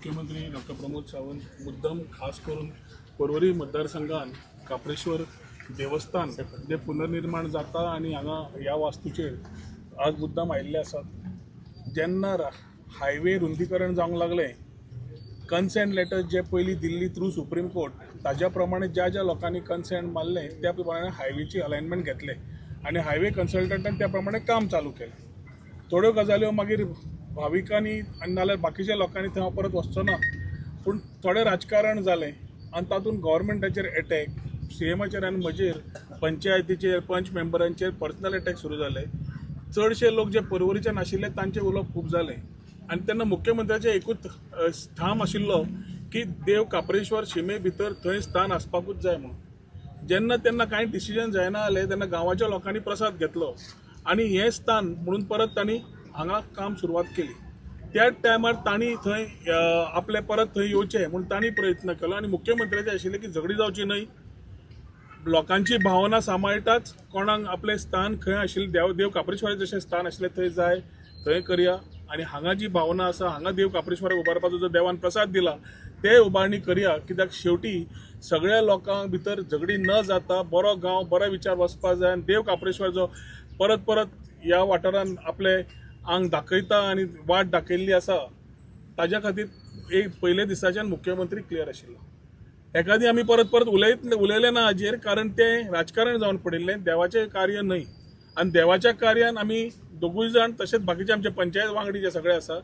मुख्यमंत्री डॉक्टर प्रमोद सावंत मुद्दम खास करून पर्वरी मतदारसंघान काप्रेश्वर देवस्थान जे पुनर्निर्माण जाता आनी हांगा ह्या वास्तूचेर आज मुद्दम आयिल्ले आसात. जेन्ना हायवे रुंदीकरण जावंक लागलें, कन्सेंट लेटर जे पयलीं दिल्ली थ्रू सुप्रीम कोर्ट, ताज्या प्रमाणे ज्या ज्या लोकांनी कन्सेंट मारलें त्या प्रमाणे हायवेची अलायनमेंट घेतले आनी हायवे कन्सल्टंटान त्या प्रमाणे काम चालू केलें. थोड्यो गजाल्यो मागीर भाविकांनी आनी नाल्यार बाकीच्या लोकांनी थंय हांव परत वचचो ना, पूण थोडें राजकारण जालें आनी तातूंत गव्हर्मेंटाचेर एटॅक, सीएमाचेर आनी म्हजेर, पंचायतीचेर, पंच मेंबरांचेर पर्सनल एटॅक सुरू जाले. चडशे लोक जे पर्वरीचे नाशिल्ले तांचें उलोवप खूब जालें आनी तेन्ना मुख्यमंत्र्याचें एकूच ठाम आशिल्लो की देव काप्रेश्वर शिमे भितर थंय स्थान आसपाकूच जाय म्हणून. जेन्ना तेन्ना कांय डिसिजन जायना जालें तेन्ना गांवाच्या लोकांनी प्रसाद घेतलो आनी हें स्थान म्हणून परत तांणी हांगा काम सुरवात केली. त्याच टायमार तांणी थंय आपले परत थंय येवचें म्हूण तांणी प्रयत्न केलो आनी मुख्यमंत्र्याचें आशिल्लें की झगडी जावची न्हय, लोकांची भावना सांबाळटाच कोणाक आपलें स्थान खंय आशिल्लें, देव देव काप्रेश्वराचें जशें स्थान आशिल्लें थंय जाय थंय करया आनी हांगा जी भावना आसा हांगा देव काप्रेश्वराक उबारपाचो जो देवान प्रसाद दिला ते उबारणी करया, कित्याक शेवटी सगळ्या लोकां भितर झगडी न जाता बरो गांव बरो विचार वचपा जाय आनी देव काप्रेश्वर जो परत परत ह्या वाठारान आपले आंग दाखयता आनी वाट दाखयल्ली आसा ताज्या खातीर एक पयले दिसाच्यान मुख्यमंत्री क्लियर आशिल्लो. एकादी आमी परत परत उलयले ना हाजेर, कारण तें राजकारण जावन पडिल्लें, देवाचें कार्य न्हय. आनी देवाच्या कार्यान आमी दोगूय जाण तशेंच बाकीचे आमचे पंचायत वांगडी जे सगळे आसा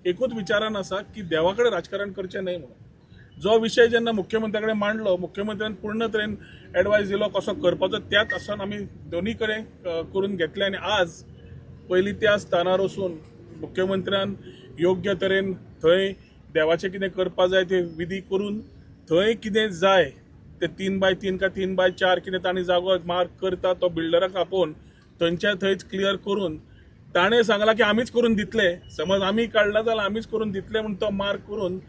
एकूच विचारान आसा की देवा कडेन राजकारण करचें न्हय म्हणून. जो विशय जेन्ना मुख्यमंत्र्या कडेन मांडलो, मुख्यमंत्र्यान पूर्ण तरेन एडवायस दिलो कसो करपाचो, त्याच आसान आमी दोनी कडेन करून घेतलें आनी आज पयलीं त्या स्थानार वचून मुख्यमंत्र्यान योग्य तरेन थंय देवाचें कितें करपा जाय ते विधी करून थंय कितें जाय ते 3x3 का 3x4 कितें तांणी जागो मार्क करता तो बिल्डराक आपोवन थंयच्या थंयच क्लियर करून ताणें सांगलां की आमीच करून दितले, समज आमी काडला जाल्यार आमीच करून दितले म्हूण तो मार्क करून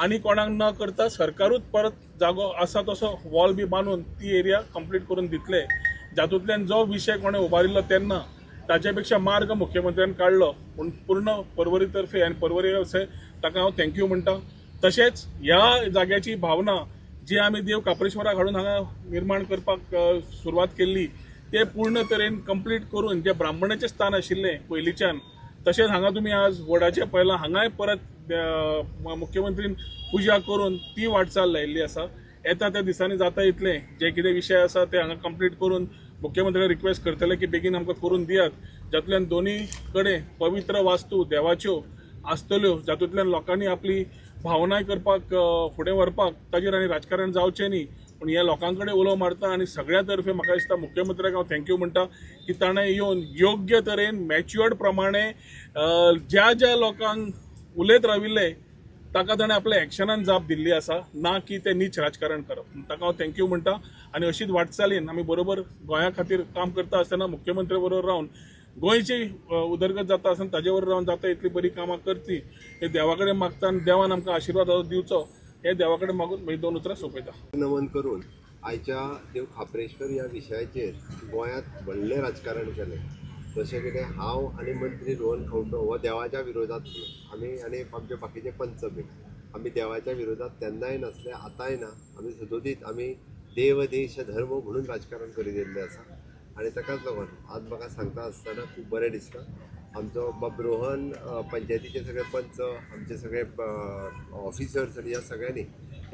आनी कोणाक न करता सरकारूच परत जागो आसा तसो वॉल बी बांदून ती एरिया कंप्लीट करून दितले. जातूंतल्यान जो विशय कोणें उबारिल्लो तेन्ना ताच्या पेक्षा मार्ग मुख्यमंत्र्यान काडलो पूण पूर्ण पर्वरी तर्फे आनी पर्वरी अशें ताका हांव thank you म्हणटा. तशेंच ह्या जाग्याची भावना जी आमी देव काप्रेश्वराक हाडून हांगा निर्माण करपाक सुरवात केल्ली ते पूर्ण तरेन कंप्लीट करून जे ब्राह्मणाचें स्थान आशिल्लें पयलींच्यान, तशेंच हांगा तुमी आज वडाचें पळयलां, हांगाय परत मुख्यमंत्रीन पुजा करून ती वाटचाल लायिल्ली आसा. येता त्या दिसांनी जाता इतलें जे कितें विशय आसा ते हांगा कंप्लीट करून मुख्यमंत्र्याक रिक्वेस्ट करतले की बेगीन आमकां करून दियात, जातूंतल्यान दोनी कडेन पवित्र वास्तू देवाच्यो आसतल्यो, जातूंतल्यान लोकांनी आपली भावनाय करपाक फुडें व्हरपाक ताजेर आनी राजकारण जावचें न्ही. पूण ह्या लोकां कडेन उलो मारता आनी सगळ्या तर्फे म्हाका दिसता मुख्यमंत्र्याक हांव thank you म्हणटा की ताणें येवन योग्य तरेन मॅच्युअर्ड प्रमाणे ज्या ज्या लोकांक उलयत राविल्ले ताका ताणें आपल्या एक्शनान जाप दिल्ली आसा, ना की ते नीच राजकारण करप. ताका हांव thank you म्हणटा आनी अशीच वाटचालीन आमी बरोबर गोंया खातीर काम करता आसतना मुख्यमंत्री बरोबर रावन गोंयची उदरगत जाता आसतना ताजे बरोबर रावन जाता इतली बरी कामां करची हे देवा कडेन मागता आनी देवान आमकां आशिर्वाद दिवचो हे देवा कडेन मागून म्हजी दोन उतरां सोंपयता. नमन करून आयच्या देव खाप्रेश्वर ह्या विशयाचेर गोंयांत व्हडलें राजकारण केलें. जशें कितें हांव आनी मंत्री रोहन खंवटो हो देवाच्या विरोधात आमी आनी आमचे बाकीचे पंच बी आमी देवाच्या विरोधात तेन्नाय नासले, आतांय ना. आमी सदोदीत आमी देव देश धर्म म्हणून राजकारण करीत येयल्ले आसा आनी ताकाच लागून आज म्हाका सांगता आसतना खूब बरें दिसता. आमचो बाब रोहन, पंचायतीचे सगळे पंच, आमचे सगळे ऑफिसर्स आनी ह्या सगळ्यांनी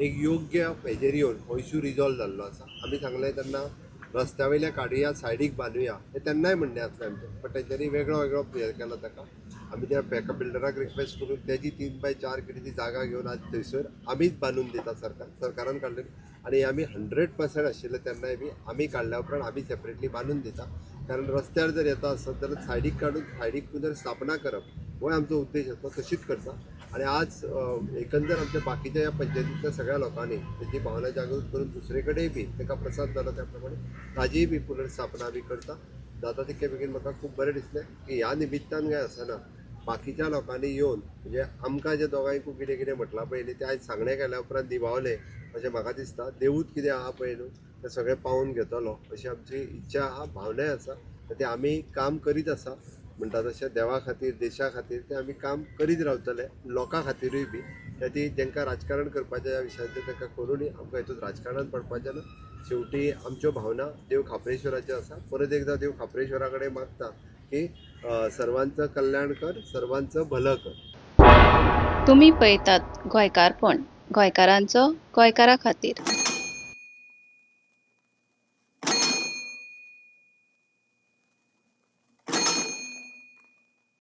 एक योग्य हेजेर येवन हो इशू रिजॉल्व जाल्लो आसा. आमी सांगलें तेन्ना रस्त्या वयल्या काडुया, सायडीक बांदुया हें तेन्नाय म्हणणें आसलें आमचें, बट तेंच्यांनी वेगळो वेगळो हें केलो. ताका आमी त्या एका बिल्डराक रिक्वेस्ट करून तेजी 3x4 कितें ती जागा घेवन आज थंयसर आमीच बांदून दिता सरकारान काडलेली आनी आमी 100% आशिल्ले तेन्नाय बी आमी काडल्या उपरांत आमी सेपरेटली बांदून दिता. कारण रस्त्यार जर येता आसत जाल्यार सायडीक काडून सायडीक पुनर्स्थापना करप हो आमचो उद्देश आसलो, तशीच करता. आनी आज एकंदर आमच्या बाकीच्या ह्या पंचायतींतल्या सगळ्या लोकांनी तेची भावना जागृत करून दुसरे कडेन बी ताका प्रसाद जालो त्या प्रमाणे ताजीय बी पुनर्स्थापना बी करता. जाता तितके बेगीन म्हाका खूब बरें दिसलें की ह्या निमित्तान काय आसना बाकीच्या लोकांनी येवन म्हणजे आमकां जे दोगांयकूय कितें कितें म्हटलां पयलीं तें आयज सांगणें केल्या उपरांत निभावलें अशें म्हाका दिसता. देवूच कितें आहा पळय न्हू तें सगळें पावोवन घेतलो अशी आमची इच्छा आहा, भावनाय आसा. ते आमी काम करीत आसा. म्हणटा तशें देवा खातीर, देशा खातीर तें आमी काम करीत रावतले, लोकां खातीरूय बी. त्या ती तांकां राजकारण करपाच्या ह्या विशयाचेर तांकां करूनय आमकां हितून राजकारणान पडपाचें ना. शेवटी आमच्यो भावना देव खाप्रेश्वराच्यो आसा. परत एकदां देव खाप्रेश्वरा कडेन मागता की सर्वांचं कल्याण कर, सर्वांचं भलं कर. तुमी पळयतात गोंयकारपण, गोंयकारांचो गोंयकारा खातीर.